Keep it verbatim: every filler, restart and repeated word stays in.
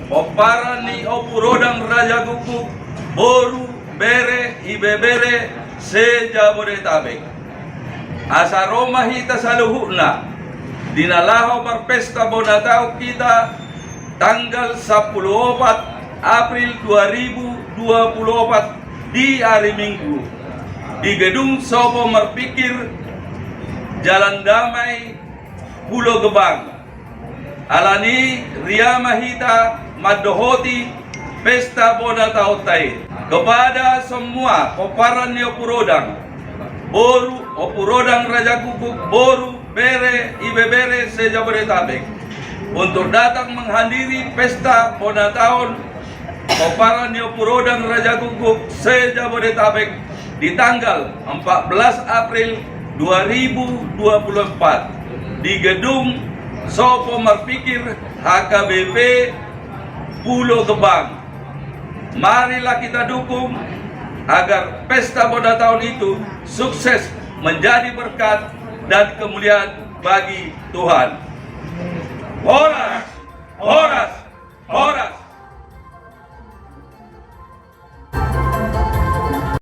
Pomparan ni Ompu Rodang Raja Guguk, boru, bere, ibebere, se-Jabodetabek. Asa ro ma hita saluhutna di na laho marpesta bona taon hita tanggal sampulu opat April dua ribu dua pulu opat di ari Minggu di Gedung Sopo Marpikir, Jalan Damai, Pulo Gebang. Alani ria ma hita mandohoti pesta bona taonta i. Kepada semua pomparan ni Ompu Rodang, boru, Ompu Rodang Raja Guguk, boru, bere, ibebere se-Jabodetabek, untuk datang menghadiri pesta bona taon pomparan ni Ompu Rodang Raja Guguk se-Jabodetabek di tanggal empat belas April dua ribu dua puluh empat di Gedung Sopo Marpikir H K B P Pulo Gebang. Marilah kita dukung agar pesta bona taon itu sukses, menjadi berkat dan kemuliaan bagi Tuhan. Horas, horas, horas.